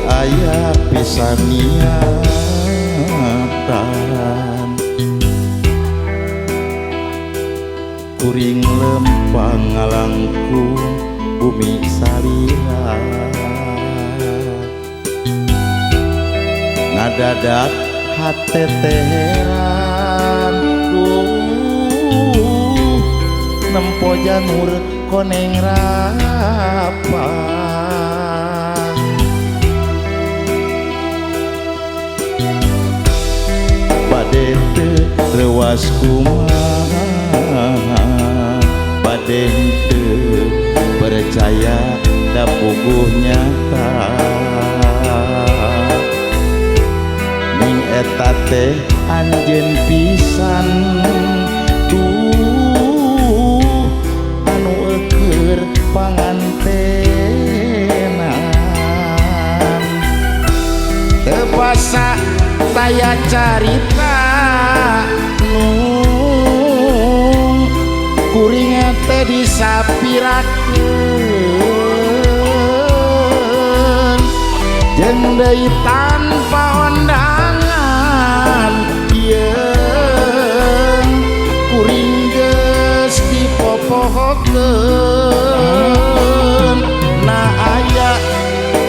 aya pisan niatan kuring lempang ngalangkung bumi salira ngadadak hate teh heran duh nempo janur koneng rapa bade teu reuas kumaha bade teu percaya da puguh nyata ning eta teh anjeun pisan tuh anu eueur pangantenan teu basa taya carita nung kuring teh disapirakeun jeung deui tanpa ondangan yeung kuring geus dipopohokeun na aya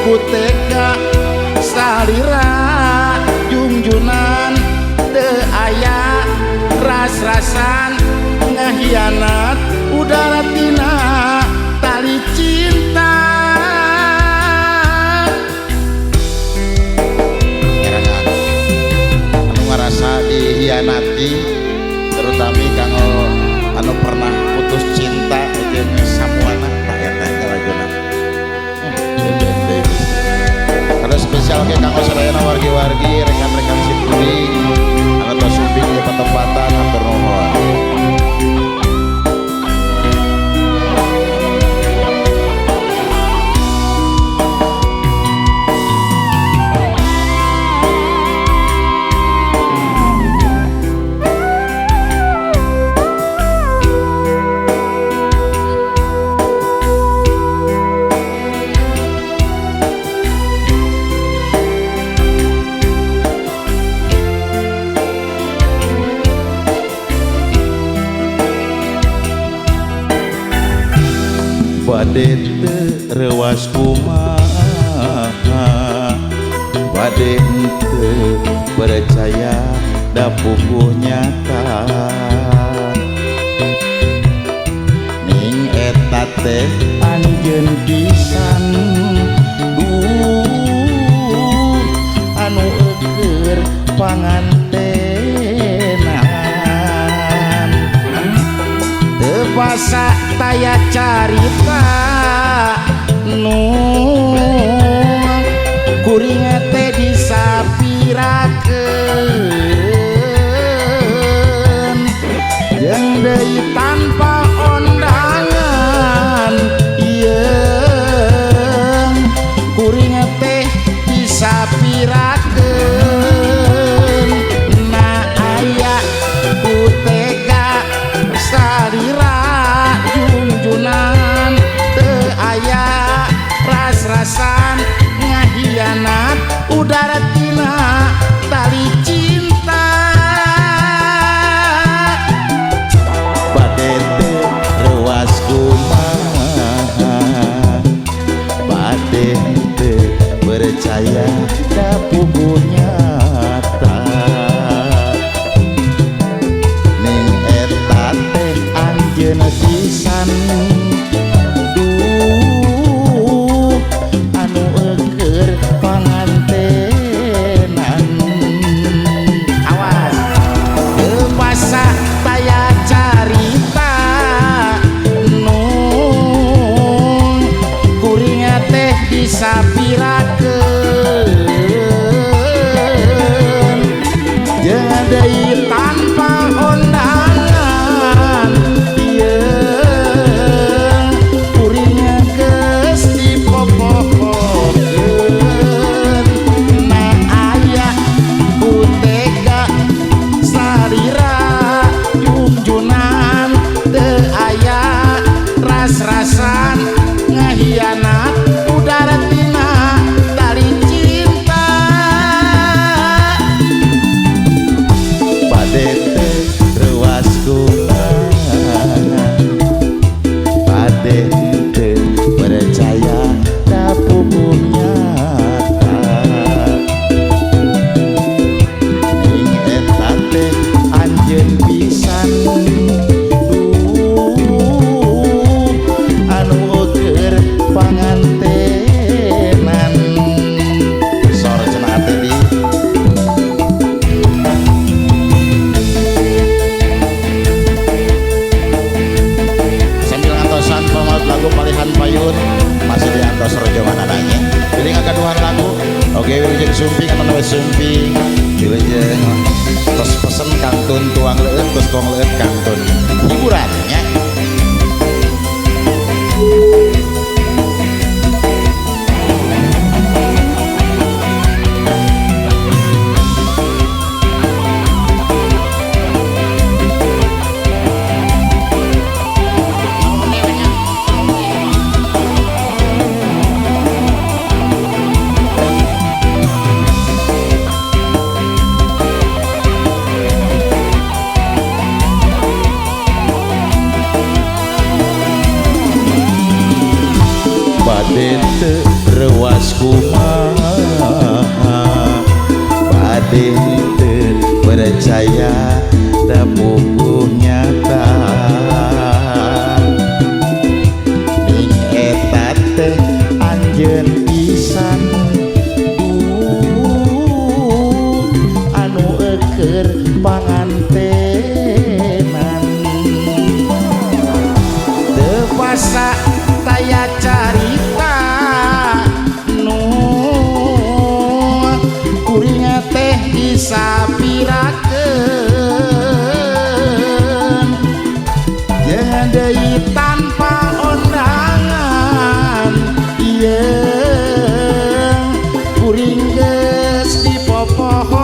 ku tega salira jungjunan teu aya ras-rasan ngahianat udara tina tali cinta. Erangan anu ngarasa dihianati terutami kanggo anu pernah putus cinta jeung samuana tak eta eta laguna. Kada spesial ke kanggo sadayana wargi-wargi rekan-rekan simkuring anu tos sumping di patempatan hatur nuhun. Bade teu reuas kumaha bade teu percaya da puguh nyata ning eta teh anjeun pisan duh anu eueur pangantenan teu basa taya carita nu kuring teh disapirakeun jeung deui tanpa ondangan yeung kuring teh disapirakeun na aya ku tega salira junjunan teu aya ras-rasan ngahianat udara tina tali cinta bade teu reuas kumaha bade teu percaya da puguh nyata ning eta teh anjeun pisan duh anu eueur pangantenan awas teu basa taya carita nu kuring teh disapirakeun. Oke, wilujeng sumping anu we sumping. Wilujeng tos pesen kantun tuang leueut, tos tuang leueut kantun hiburan nya. Bade teu rewas kumaha, bade teu percaya da puguh nyata, ning eta teh anjeun pisan anu eueur pangantenan. Teu basa taya carita nu kuring teh disapirakeun jeung deui tanpa ondangan ieu kuring geus dipopohoan.